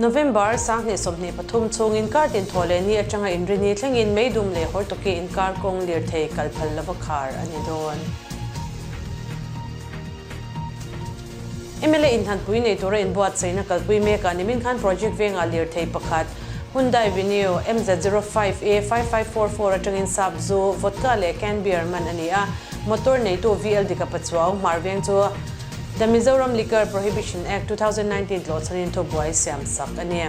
November 2023 chhungin kar tin thawh leh ni atanga inrini thlengin Meidum leh Hortoki inkar kawng lirthei kal phal lova khar a ni dawn. Mla inhlanpui nei tura inbuatsaihna kalpui mekah nimin khan project vengah lirthei pakhat Hyundai Venue MZ 05 A 5544 atangin sap zu, vodka leh canned beer man a ni a, motor neitu VL Dika Pachuau, Hmar veng chu The Mizoram Liquor Prohibition Act 2019 tlawh chhanin thubuai siam sak a ni.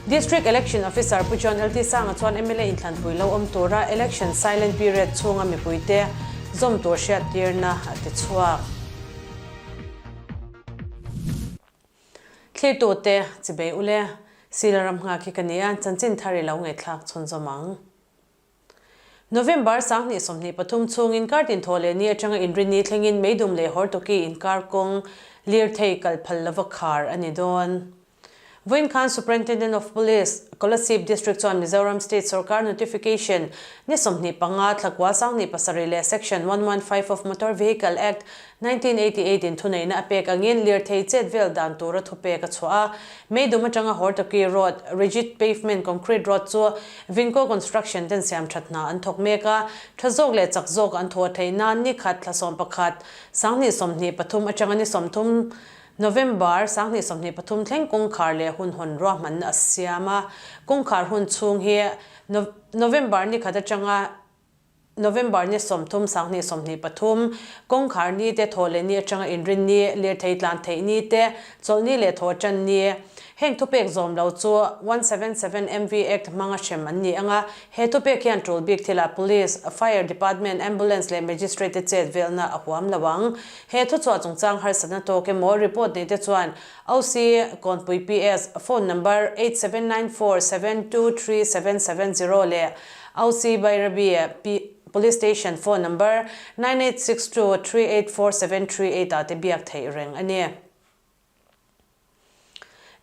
District Election Officer Pu John LT Sanga chuan mla inthlanpui lo awm tura Election Silent Period chhunga mipuite zawm tur hriattirna a ti chhuak. Thlirtute chibei ule, Sila ram nghak hi ka ni a, chanchin thar i lo ngaihthlak chhunzawm ang. November 2023 chhungin kar tin thawh leh ni atanga inrinni thlengin Meidum leh Hortoki inkar kawng lirthei kal phal lova khar a ni dawn. Vawiin khan Superintendent of Police, Kolasib District chuan Mizoram State Sorkar Notification ni 25 thlakua 27 leh Section 115 of Motor Vehicle Act 1988 in thuneihna a pek angin lirthei chet vel dan tura thupek a chhuah a. Meidum atanga Hortoki Road, Rigid Pavement Concrete Road chu Vinco Construction ten siam that hna an thawk mek a, tha zawk leh chak zawk an thawh theih nan ni khat thla 11, 2023 atanga ni 30 November 2023 thleng kawngkhar leh hun hawn ruahmanna a siam a, kawngkhar hun chhung hi November ni khat atanga November ni 30 2023 kawngkhar ni te thawh leh ni atanga inrin ni, lirthei tlan theih ni te, chawlh ni leh thawh tan ni. Heng thupek zawm lo chu 177 MV Act hmanga hrem an ni anga, he thupek hian tul bik thilah Police, Fire Department, Ambulance leh Magistrate te chet velna a huam lo ang. He thuchhuah chungchang harsatna tawk emaw report nei te chuan OC Kawnpui PS phone number 8794723770 leh OC Bairabi Police Station phone number 9862384738 ah te biak theih reng a ni.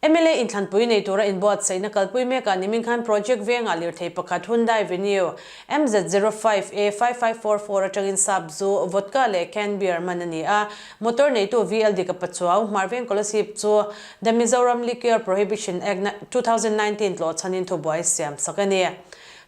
Mla inthlanpui nei tura inbuatsaihna kalpui mekah nimin khan project vengah lirthei pakhat Hyundai Venue MZ 05 A 5544 atangin sap zu, vodka leh canned beer man a ni a. Motor neitu VL Dika Pachuau, Hmarveng Kolasib chu The Mizoram Liquor Prohibition Act 2019 tlawh chhanin thubuai siam sak a ni.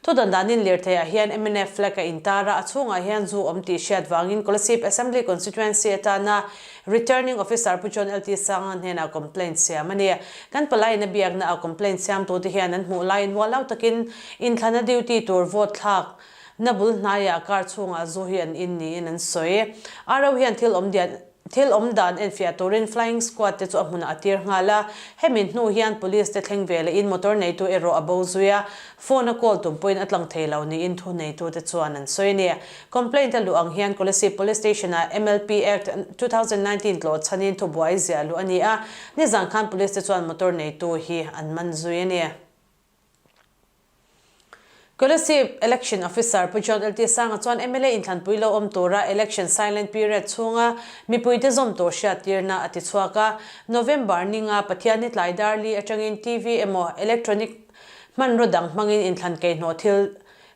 Thu dan danin lirtheiah hian mnf flag a intar a, a chhungah hian zu awm tih hriat vangin Kolasib Assembly Constituency atana Returning Officer Pu John LT Sanga hnenah complaint siam a ni. Kan palaiin a biakna a complaint siamtute hian an hmuh laiin mualau takin inthlana duty tur vote thlak na bul hnaiah car chhungah zu hi an in niin an sawi. RO hian thil awm dian Thil awm dan enfiah turin Flying Squad te chu a hmunah a tir nghal a, hemi hnu hian Police te thleng ve lehin motor neitu erawh a bo zui a, phone a call tum pawhin a tlang thei lo niin thu neitute chuan an sawi a ni. Complaint a luh ang hian Kolasib Police Station-ah MLP Act 2019 tlawh chhanin thubuai ziah luh a ni a, nizan khan Police te chuan motor neitu hi an man zui a ni. Kolasib Election Officer Pu John LT Sanga chuan mla inthlanpui lo awm tura Election Silent Period chhunga mipuite zawm tur hriattirna a ti chhuak a. November ninga Pathianni tlai dar li atangin TV emaw electronic hmanraw dang hmangin inthlan keihnawh thil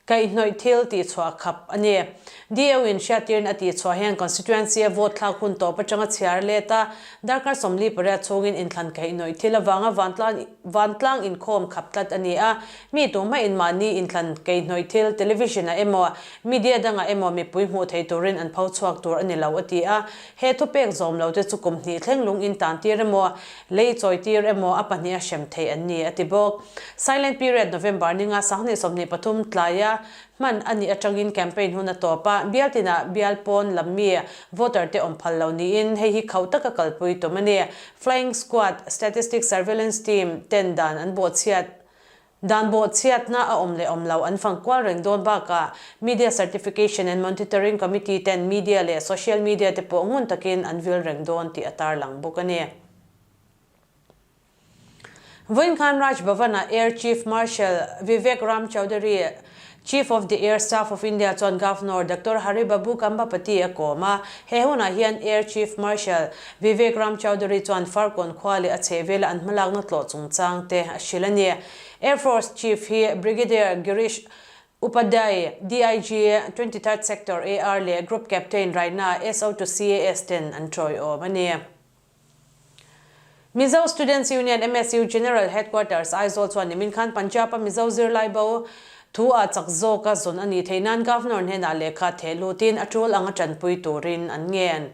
Kaihhnawih thil tihchhuah khap a ni. DO in hriattirna a tihchhuah hian Constituency a vote thlak hun tawp atanga chhiar let a, darkar 48 chhungin inthlan kaihhnawih thil avanga vantlang vantlang inkhawm khap tlat a ni a. Mi tumah mahni inthlan kaihhnawih thil television ah emaw, media dangah emaw mipui hmuh theih turin an pho chhuak tur a ni lo a ti a. He thupek zawm lo te chu kum hnih thleng lung in tan tir emaw, lei chawi tir emaw a pahnih a hrem theih an ni, a ti bawk. Silent period November ninga 2023 tlaia hman a nih atangin campaign hun a tawp a, bial tinah bial pawn lam mi voter te awm phal lo niin hei hi khauh taka kalpui tum a ni. Flying Squad, Statistics Surveillance Team ten dan an bawhchhiat Dan bawhchhiatna a awm leh awm lo an fang kual reng dawn bakah Media Certification and Monitoring Committee ten media leh social media te pawh ngun takin an vil reng dawn tih a tarlang bawk a ni. Vawiin khan Raj Bhavan-ah Air Chief Marshal Vivek Ram Chaudhary, Chief of the Air Staff of India chuan Governor Doctor Hari Babu Kambhapati a kawm a. He hunah hian Air Chief Marshal Vivek Ram Chaudhary chuan Farkawn khua leh a chhehvela an hmalakna tlawh chungchang te a hrilh a ni. Air Force Chief hi Brigadier Girish Upadhyay, DIG, 23rd Sector AR leh Group Captain Raina SO to CAS ten an tawiawm a ni. Mizo Students Union, MSU, General Headquarters, Aizawl chuan nimin khan Punjab-a Mizo zirlai bo thu ah chak zawka zawn a nih theih nan Governor hnenah lehkha theh lutin a tul anga tanpui turin an ngen.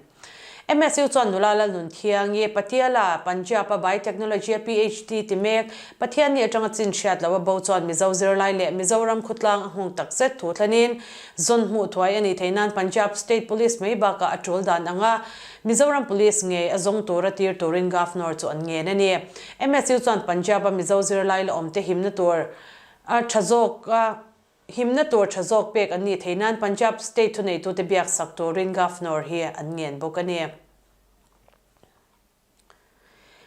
MSU chuan nula Lalnunthiangi, Patiala, Punjab-a Biotechnology-a PhD ti mek, Pathianni atanga chin hriat loh a bo chuan Mizo zirlai leh Mizoram khawtlang a nghawng takzet thu thlanin zawn hmuh thuai a nih theih nan Punjab State Police mai bakah a tul dan anga Mizoram Police ngei a zawng tura tir turin Governor chu an ngen a ni. MSU chuan Punjab-a Mizo zirlai la awmte himna tur a tha zawk a himna tur tha zawk pek an nih theih nan Punjab State thuneitute biaksak turin Governor hi an ngen bawk a ni.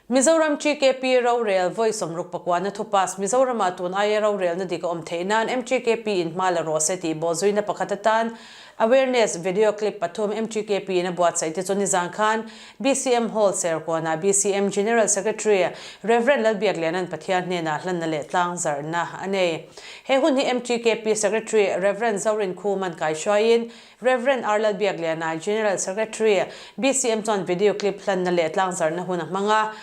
Mizoram TKP rorel vawi sawmruk pakuana thu pass Mizoramah tun aia rorelna dik a awm theih nan MTKP in hma la rawh se tih bawhzuina pakhat atan Awareness video clip pathum MTKP in a buatsaih te chu nizan khan BCM Hall Serkawnah BCM General Secretary Rev Lalbiakliana'n Pathian hnenah hlanna leh tlangzarhna a nei. He hun hi MTKP Secretary Rev Zorin Khuman kaihruaiin Rev. R. Lalbiakliana, General Secretary, BCM chuan video clip hlanna leh tlangzarhna hun a hmang a.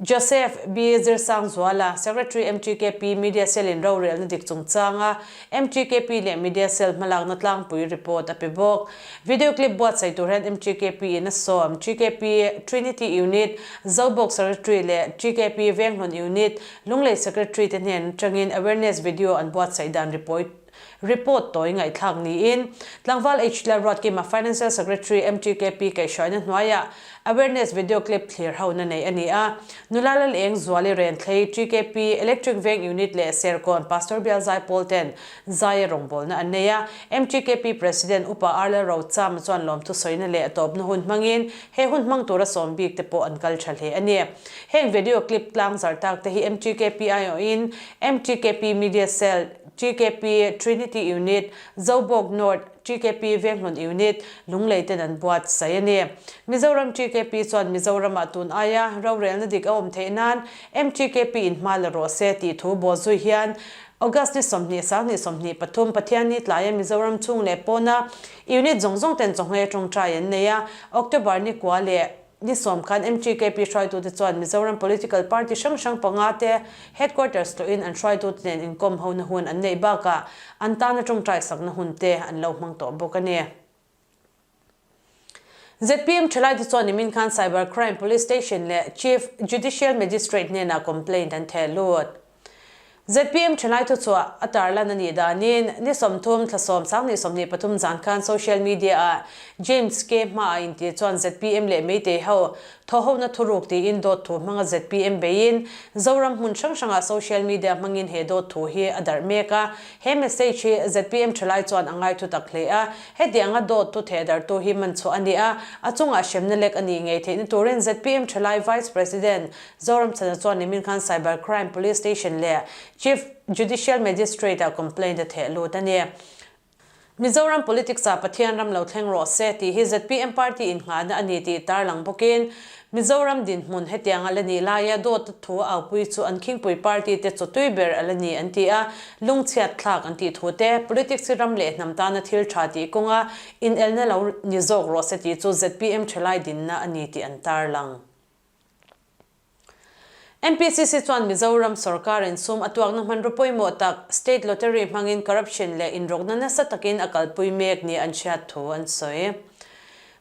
Joseph B. Zirsangzuala, Secretary MTKP Media Cell in rorelna dik chungchanga MTKP leh Media Cell hmalakna tlangpui report a pe bawk. Video clip buatsaih tur hian MTKP in a sawm. TKP Trinity Unit, Zobawk Secretary leh TKP Venghlawn Unit, Lunglei Secretary te hnen atangin awareness video an buatsaih dan report Report tawi ngaihthlak niin, Tlangval H. Lalruatkima Financial Secretary MTKP kaihhruaina hnuaiah Awareness Video Clip thlir hona neih a ni a. Nula Laleng Zuali Renthlei, TKP, Electric Veng Unit leh Serkawn Pastor Bial Zaipawl ten zaia rawngbawlna an nei a. MTKP President Upa R. Lalrochama chuan lawmthu sawina leh tawpna hun hmangin he hun hmang tura sawm bik te pawh an kal tha hle a ni. Heng video clip tlangzarh tak te hi MTKP aiawhin MTKP Media Cell, TKP Trinity Unit, Zobawk North, TKP Venghlawn Unit, Lunglei ten an buatsaih a ni. Mizoram TKP chuan Mizoramah tun aia rorelna dik a awm theih nan MTKP in hma la rawh se tih thu bawhzui hian August ni 20 sang 23 Pathianni tlaia Mizoram chhung leh pawna unit zawng zawng ten chawhmeh tawngtai an nei a, October ni kua leh Ni sawm khan MTKP hruaitute chuan Mizoram political party hrang hrang panga te headquarters tlawhin an hruaitute nen inkawm hona hun an neih bakah an tana tawngtai sakna hun te an lo hmang tawh bawk a ni. Zpm thalaite chuan nimin khan Cyber Crime Police Station leh Chief Judicial Magistrate hnenah complaint an theh lut. Zpm thalai thuchhuah a tarlan a nih danin, ni 30 thla sawm sang 23 zan khan social media-ah James K hmaah intih chuan zpm leh Meitei ho thawhhona thuruk tiin dawt thu hmanga zpm beiin Zoram hmun hrang hrangah social media hmangin he dawt thu hi a darh mek a. He message hi zpm thalai chuan a ngai thu tak hle a. Hetianga dawt thu thehdarhtu hi man chhuah a ni a, a chungah hremna lek a nih ngei theihna turin zpm thalai Vice President Zoramchhana chuan nimin khan Cyber Crime Police Station leh Chief Judicial Magistrate ah complaint a theh lut a ni. Mizoram politics ah Pathian ram lo thleng rawh se tih hi zpm party innghahna a ni tih tarlang bawkin Mizoram dinhmun hetiang a la nih laia dawt a thu aupui chu an khingpui party te chawtui ber a la ni an ti a, lungchhiat thlak an tih thu te, politics hi ram leh hnam tana thil tha tih kawnga inelna lo ni zawk rawh se tih chu zpm thalai dinna a ni tih an tarlang. MPCC chuan Mizoram sorkarin sum a tuakna hmanraw pawimawh tak State Lottery hmangin corruption leh inrawkna nasa takin a kalpui mek ni an hriat thu an sawi.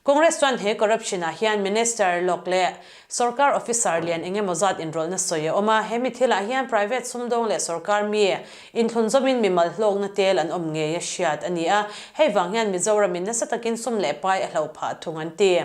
Congress chuan he corruption ah hian Minister lawk leh sorkar officer lian eng emaw zat inrawlhna sawi a awm a, he mi thilah hian private sumdawng leh sorkar mi inthlunzawmin mimal hlawkna tel an awm ngei a hriat a ni a, hei vang hian Mizoramin nasa takin sum leh pai a hloh phah thung an ti.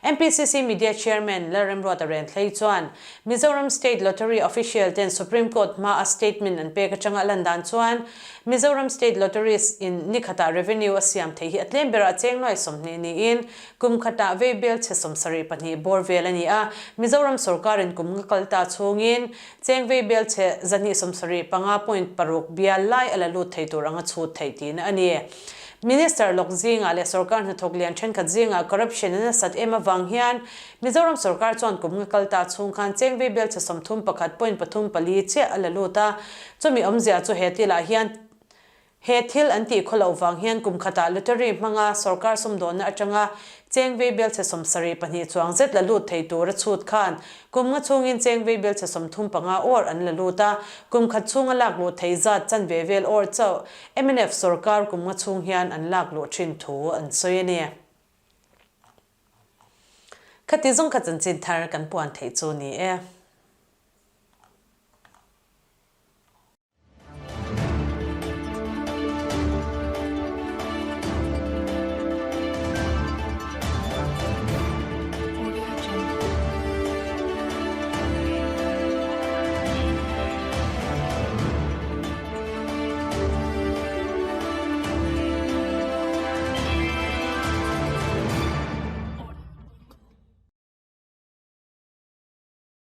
MPCC Media Chairman Lalremruata Renthlei chuan Mizoram State Lottery Official ten Supreme Court hma a statement an pek atanga a lan dan chuan Mizoram State Lotteries in ni khatah revenue a siam theih hi a tlem berah cheng nuai 20 niin kum khatah vei bel chhe 72 bawr vel a ni a, Mizoram sorkarin kum nga kal ta chhungin cheng vei bel chhe 175 point paruk bial lai a la lut thei tur anga chhut theih tihna a ni. Minister lawk zingah leh sorkar hnathawk lian thenkhat zingah corruption a nasat em avang hian Mizoram sorkar chuan kum nga kal ta chhung khan cheng vei bel chhe 31 point pathum pali chiah a la lut a. Chumi awmzia chu he tilah hian. He thil an tih khaw loh vang hian kum khatah lottery hmanga sorkar sumdawnna atanga cheng vei belchhe 72 chuang zet la lut thei tura chhut khan kum nga chhungin cheng vei belchhe 35 awr an la lut a, kum khat chhunga lak luh theih zat chanve vel awr chauh mnf sorkar kum nga chhung hian an lak luh thin thu an sawi a ni. Khati zawng kha chanchin thar kan puan theih chu ni e.